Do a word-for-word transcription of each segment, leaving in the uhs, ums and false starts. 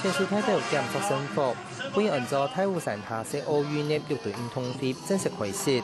選手帶到檢測生活，為按照大武山下世奧運个六堆運動會正式開始。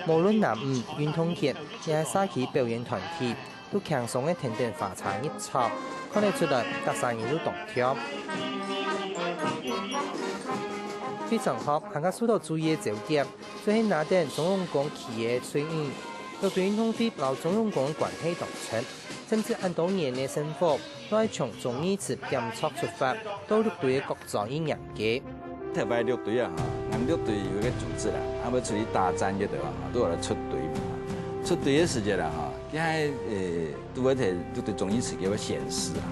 無論男女、運動員，抑係社區表演團體，都輕鬆个跈等花車入場，看得出來，逐儕人都當暢。對場項還較受到注意个焦點，就係拿等中央公旗个隊伍。六堆運動會摎中央公个關係當深，甚至恁多年个生活，都愛從忠義祠檢測出發，到六堆个各莊去迎接。頭擺六堆啊，哈，𠊎六堆有一個組織啦，啊，愛出去打戰个地方，哈，都有來出隊嘛。出隊个時節啦，哈，佢還，誒，都會在六堆忠義祠个會獻詩啊。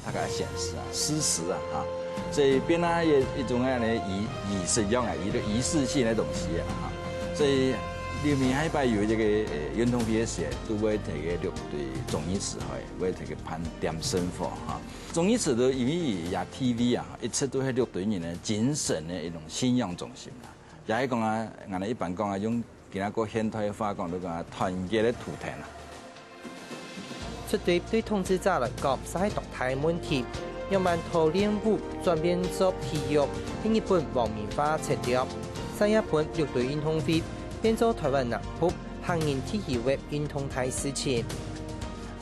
大家獻詩啊，詩詞啊，哈。所以變啊一，一種恁樣个儀，儀式樣啊，一個儀式性个東西啊，哈。所以裡面下一擺有一個，呃，運動會个時，都會在該六堆忠義祠，會在該辦點聖火，哈。忠義祠都因為也地位啊，一直都係六堆人个精神个一種信仰中心啊。也係講啊，𠊎等一般講啊，用今下過現代話講，就講啊，團結个圖騰啊。 出隊對統治者來講，實係當大个問題。仰般討練武轉變做體育，係日本皇民化策略，煞也分六堆運動會變做臺灣南部客人自由个運動大事情。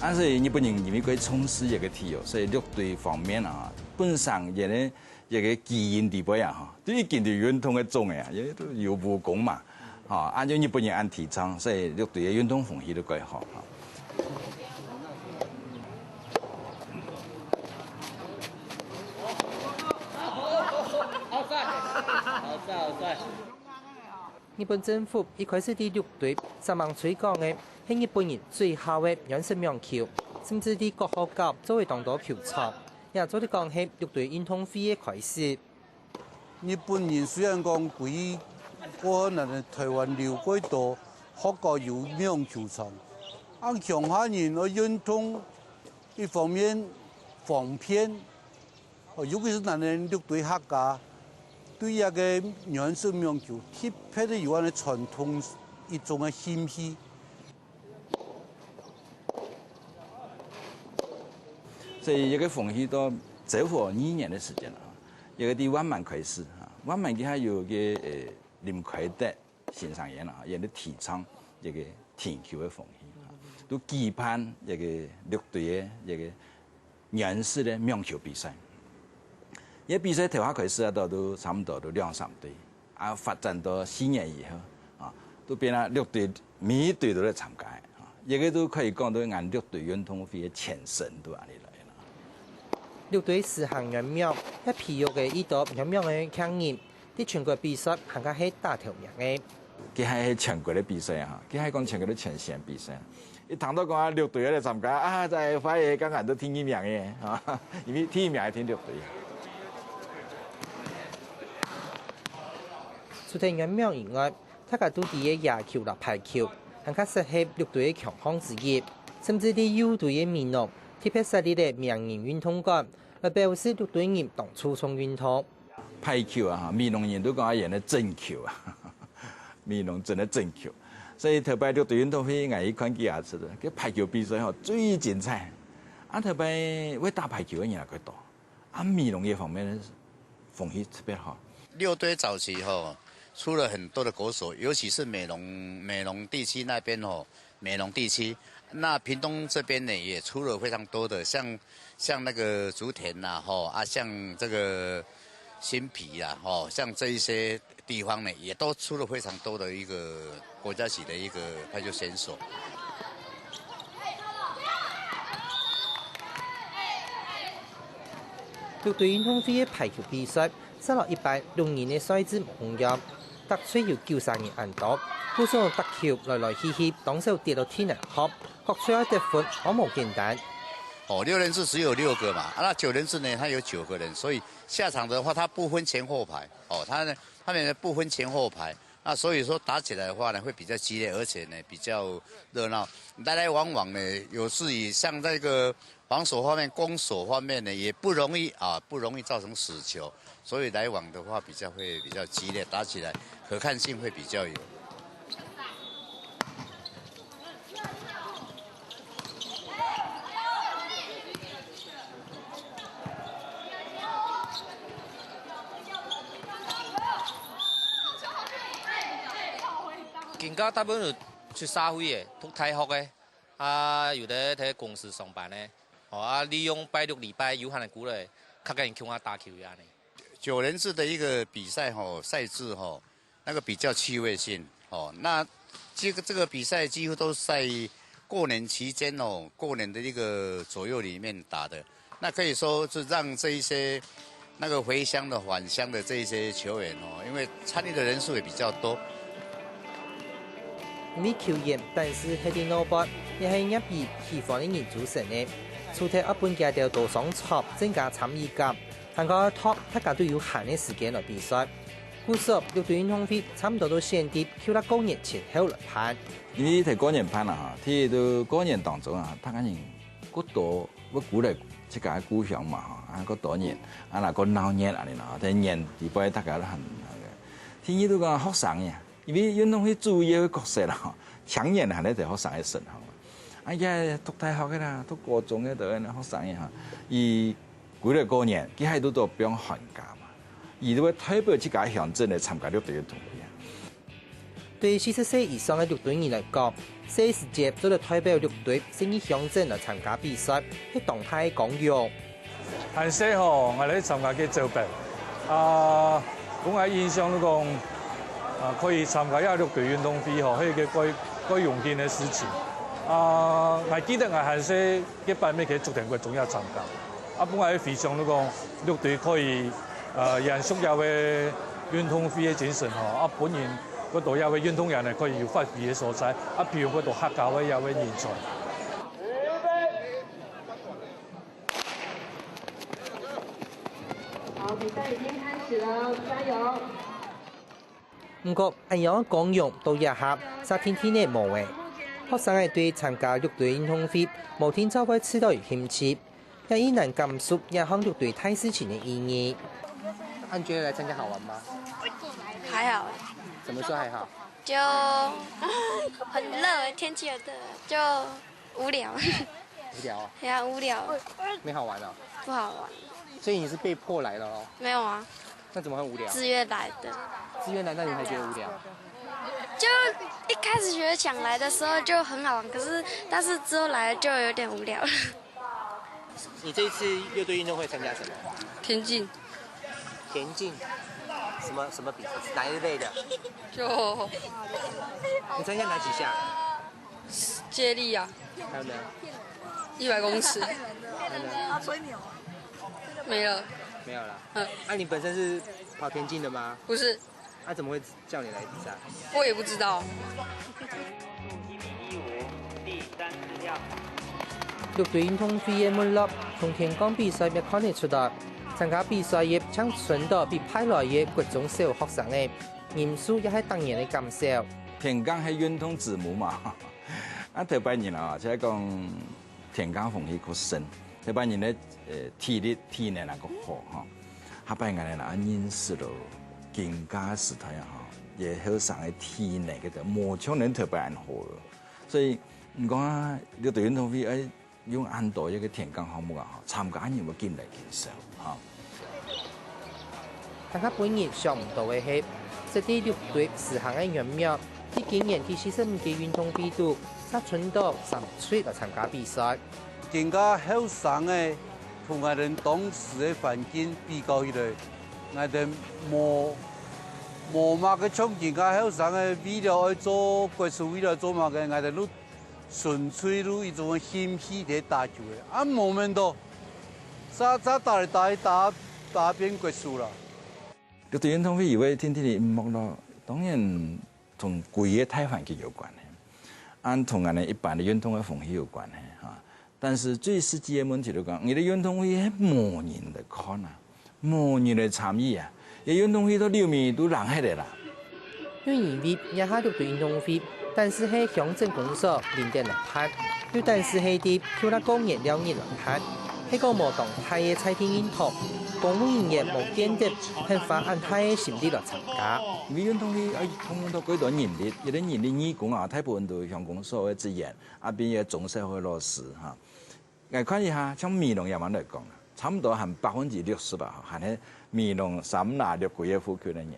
啊，所以日本人因為過重視這個體育，所以六堆方面啊，本身也呢 這個基因底背啊，吼，都已經有運動个種个啊，因為都有武功嘛，吼，啊，就日本人恁提倡，所以六堆个運動風氣都蓋好，吼。日本政府一開始對六堆煞猛推廣个係日本人最好个軟式網球，甚至對各學校做為當多球場，也做得講係六堆運動會个開始。 日本人雖然講歸過後，咱个臺灣留過多學校有網球場，啊，鄉下人愛運動，一方面方便，哦，尤其是咱个六堆客家，對這個軟式網球特別个有恁个傳統一種个興趣。 所以這個風氣到昭和二年个時間啊，這個對萬巒開始啊，萬巒佢還有個，呃，林開德先生佢啊，佢在提倡這個田球个風氣啊，都舉辦這個六堆个這個軟式个網球比賽。這比賽頭下開始啊，都，都差毋多都兩三隊。 啊，發展到四年以後，啊，都變啊六隊，每一隊都來參加，啊，這個都可以講到𠊎六堆運動會个前身都恁樣來啦。六堆時行軟網，也培育个一多軟網个強人，在全國比賽還較係打頭名个。佢還係全國个比賽啊，佢還講全國个全縣比賽。 一聽到講啊，六堆愛來參加啊，在花蓮剛剛都第一名耶，啊，因為第一名一定六堆。除忒軟網以外，大家都知个野球摎排球，還較適合六堆个強項之一，甚至在六堆个美濃，特別設立了名人運動館，來表示六堆人當注重運動。 排球啊，美濃人都講啊，佢个真球啊，美濃真个真球。所以頭擺六堆運動會，𠊎去看佢啊，知道，該排球比賽吼，最精彩。啊，頭擺會打排球个人也較多。啊，美濃這方面个風氣特別好。六堆早期吼，出了很多的國手，尤其是美濃，美濃地區那邊吼， 美濃地區。那屏東這邊呢，也出了非常多的，像，像那個竹田啦，吼，啊，像這個新埤啦，吼，像這一些地方呢，也都出了非常多的一個國家級的一個排球選手。六堆運動會个排球比賽， 設落一般六人个賽制無共樣，逐隊有九儕人恁多，故所逐球來來去去，當少跌落地泥殼，各隊愛得分，當無簡單。哦，六人制只有六個嘛，啊，那九人制呢，他有九個人，所以下場的話，他不分前後排，哦，他呢，他們不分前後排，那所以說打起來的話呢，會比較激烈，而且呢，比較熱鬧。來來往往呢，有時以像那個防守方面、攻守方面呢，也不容易啊，不容易造成死球，所以來往的話比較會比較激烈，打起來可看性會比較有。啊，大部分有出社會个，讀大學个，啊，有个在公司上班个，哦，啊，利用拜六、禮拜有閒个過來，較跟人共下打球个恁呢。九人制的一個比賽吼，賽制吼，那個比較趣味性哦。那這個這個比賽幾乎都是在過年期間哦，過年的一個左右裡面打的。那可以說是讓這一些那個回鄉的、返鄉的這一些球員哦，因為參與的人數也比較多。因為球員單是歇在外背，也係業餘喜歡个人組成个，除忒愛分佢兜多上場，增加參與感，還過愛讀大家都有閒个時間來比賽。故所，六堆運動會差毋多都選在舊曆過年前後來辦。因為在過年辦啊，哈，第一就過年當中啊，大家人過多會歸來自家个故鄉嘛，哈，啊，過多人，啊，來過鬧熱恁呢啦，在年底背大家都很那個。第二就講學生呀，因為運動會主要个角色啦，哈，青年還在學生个身上嘛。啊，也讀大學个啦，讀高中个都係學生个哈，佢歸來過年，佢還都都放寒假嘛，佢都會代表自家鄉鎮來參加六堆運動會啊。對四十歲以上个六堆人來講，細時節做得代表六堆十二鄉鎮來參加比賽，係當大个光榮。還細吼，𠊎來參加个招兵，啊，分𠊎印象就講，啊，可以參加這六堆運動會吼，係一個蓋蓋榮幸个事情。啊，𠊎記得𠊎還細个班尾去竹田國中也參加。 啊，本來非常就講，六堆可以，呃，延續這个運動會个精神吼，啊，本人過多這个運動員呢，可以有發揮个所在，啊，培養過多客家个這个人才。好，比賽已經開始了，加油！ 毋過，恁樣个光榮到這下，煞定定仔無了。學生仔對參加六堆運動會，無定著會試著有興趣，也已難感受這項六堆大事情个意義。那你覺得來參加好玩嗎？還好欸。怎麼說還好？就很熱欸，天氣很熱，就無聊。無聊哦？對啊，無聊。沒好玩哦？不好玩。所以你是被迫來的咯？沒有啊。 那怎麼會無聊？自願來的。自願來，那你還覺得無聊？就一開始覺得想來的時候就很好玩，可是，但是之後來了就有點無聊了。你這一次六堆運動會參加什麼？田徑。田徑？什麼，什麼比賽？哪一類的？就你參加哪幾項？接力啊。還有呢？一百公尺。還有呢？沒了。沒有了。嗯。啊，你本身是跑田徑的嗎？不是。啊，怎麼會叫你來比賽？我也不知道。六堆運動會个沒落，從田徑比賽也看得出來，參加比賽个正賰到比派來个國中小學生仔，人數也係逐年个減少。田徑係運動之母嘛，啊，頭擺人啊，就係講 田徑風氣較盛，這擺人个，呃，體力、體能也較好吼。下擺𠊎等啊認識咯，今个時代啊吼，這後生个體能个都無像人頭擺恁好了。所以，毋過啊，這个運動會愛用恁多一个田徑項目啊吼，參加人會緊來緊少吼。 大家本人想毋到个係，設在六堆實行个原名，在今年第四十五屆運動會肚，煞賰到三隊來參加比賽。今个後生个同𠊎等當時个環境比較起來，𠊎等無，無麼个像今个後生个為了愛做國手，為了做麼个，𠊎等都 純粹就一種興趣在打球个，啊，無面到，煞，煞打來打去打，打變國手啦。六堆運動會有个定定个音樂咯，當然同歸个大環境有關係，啊，同𠊎等一般个運動个風氣有關係哈。但是最實際个問題來講，你个運動會係無人來看啊。 無人來參與啊，這運動會到這面都冷忒了啦。又因為這下六堆運動會，單是係鄉鎮公所輪等來辦，又單是係在舊曆過年尞日來辦，係講無當大个在地認同，公務人員無見得肯花恁大个心力來參加。因為運動會愛動用到幾多人力，這个人力義工啊，大部分都係鄉公所个職員，啊，變个中小學老師哈。 𠊎看一下，像美濃這樣來講啊，差毋多還百分之六十吧，還係美濃三林六堆个附近个人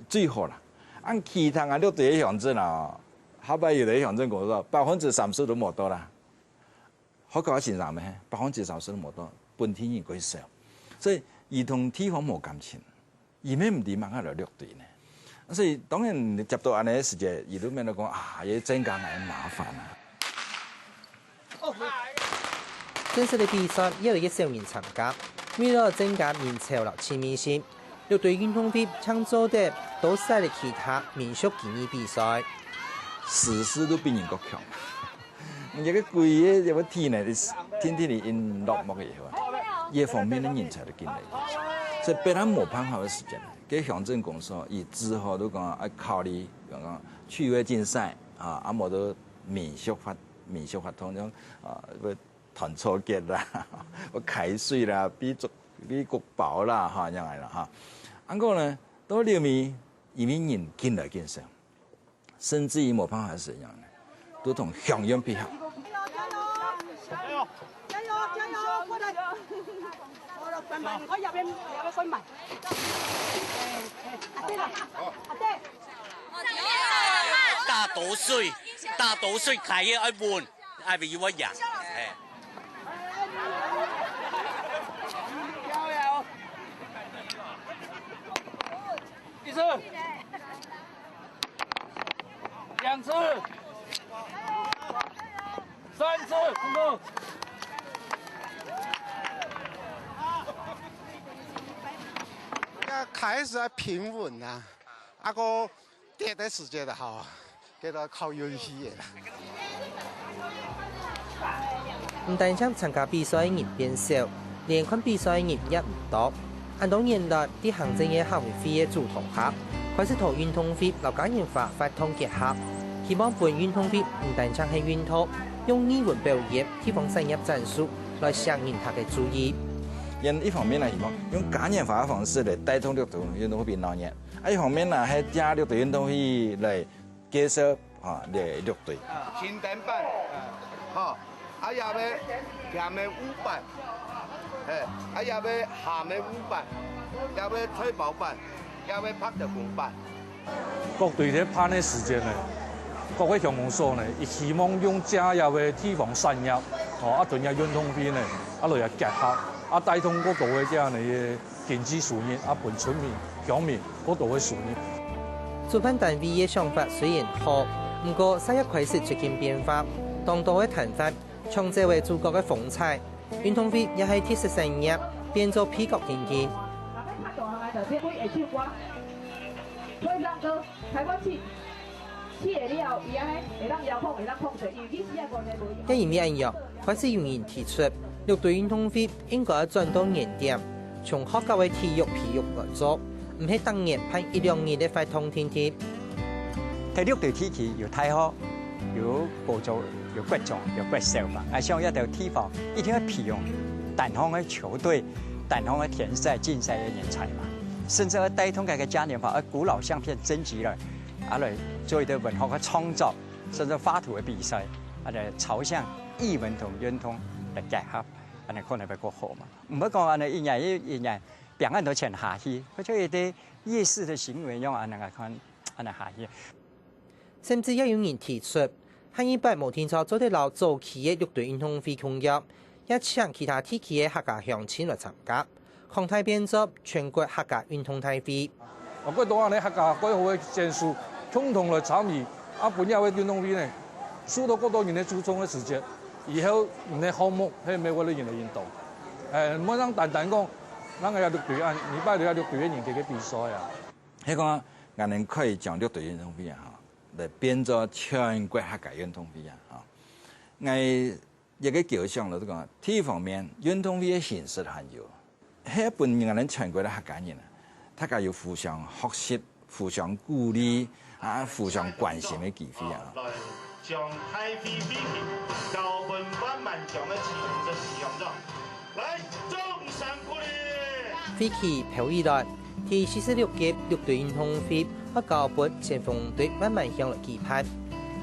最好啦。恁其他啊，六堆个鄉鎮啊，下擺有个鄉鎮講說，百分之三十都無到啦。學校个先生咩，百分之三十都無到，本地人過少。所以佢同地方無感情，佢乜毋知麼个來六堆呢。所以當然接到恁呢个時節，佢都面對講啊，也增加𠊎个麻煩啊。 正式个比賽也有一少人參加，為了增加人潮摎趣味性，六堆運動會正做得多設立其他民俗技藝比賽。時時都比人較強。這个鬼个這个體能，天天个運動以後啊，這方面个人才都進來。所以別人無辦法个時間，該鄉鎮公所，佢只好都講愛考慮，講講趣味競賽啊，啊無就民俗活民俗活動，像啊，會彈草蜢啦，會㧡水啦，比竹比穀包啦，哈，恁樣來啦，哈。啊毋過呢，到了尾，因為人緊來緊少，甚至於無辦法係恁樣呢，都同鄉音配合。加油，加油，加油，過來！好了，關門，你快點，不要關門。啊，對了，啊，對。打倒水，打倒水，開个愛穩。 愛比我贏。嘿。一次，兩次，三次，成功。要開始要平穩啊，啊个 跌个時節就好，跌到靠運氣个啦。毋單淨參加比賽个人變少，連看比賽个人也毋多。恁多年來，在行政院客委會个主導下，開始同運動會摎嘉年華活動結合，希望分運動會毋單淨係運動，用藝文表演、地方產業展示來吸引大家注意。因一方面呢，希望用嘉年華个方式來帶動六堆運動會變鬧熱。 啊一方面呢，係借六堆運動會來介紹啊，這六堆。清蒸粄，吼，啊也愛鹹个烏粄，嘿，啊也愛鹹个烏粄，也愛菜包粄，也愛白豆公粄。各隊在辦个時間呢，各个鄉公所呢，佢希望用這个地方產業，吼，啊同這運動會呢，啊來結合，啊帶動各个這樣个 經濟收入啊，分村民、鄉民較多个收入。主辦單位个想法雖然好，毋過產業開始出現變化，當多个攤販搶走个主角个風采，運動會也係特色產業，變做配角定定。 也因為恁樣，開始有人提出，六堆運動會應該轉到原點，從學校个體育培育來做，毋係逐年辦一兩日个活動定定。在六堆地區有大學、有高中、有國中、有國小嘛，啊，像這兜地方一定要培養單項个球隊、單項个田賽、競賽个人才嘛，甚至要帶動該个嘉年華，啊，古老相片徵集了，啊，來做一個文化个創作。 甚至畫圖个比賽，啊，來朝向藝文同運動來結合，恁樣可能會較好嘛。毋好講恁樣一年一一年，拚恁多錢下去，或者一個夜市个行為樣恁樣來看，恁樣下去。甚至也有人提出，下一擺無定著做得摎早期个六堆運動會共樣，也請其他地區个客家鄉親來參加。 擴大變做全國客家運動大會。啊，過多恁呢客家過好个選手，共同來參與，啊，分這个運動會呢，受到過多人个注重个時節，以後你个項目係每個人个運動。誒，毋好單單講，咱个六堆恁，禮拜六啊六堆个人个个比賽啊。係講，𠊎等可以將六堆運動會啊，吼，來變做全國客家運動會啊，吼。𠊎 一個構想就是講，第一方面，運動會个形式還有，係分𠊎等全國个客家人啊，大家有互相學習、互相鼓勵啊、互相關心个機會啊。來，將大會飛行交分萬萬鄉个市長、市長長，來，掌聲鼓勵！飛機飄起來， 第四十六屆六堆運動會，愛交分前鋒隊萬萬鄉來舉辦。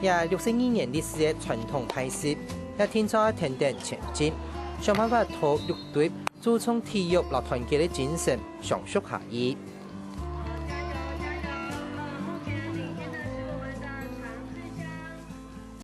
這六十二年歷史个傳統大事，也定著愛跈等前進，想辦法同六堆注重體育摎團結个精神相續下去。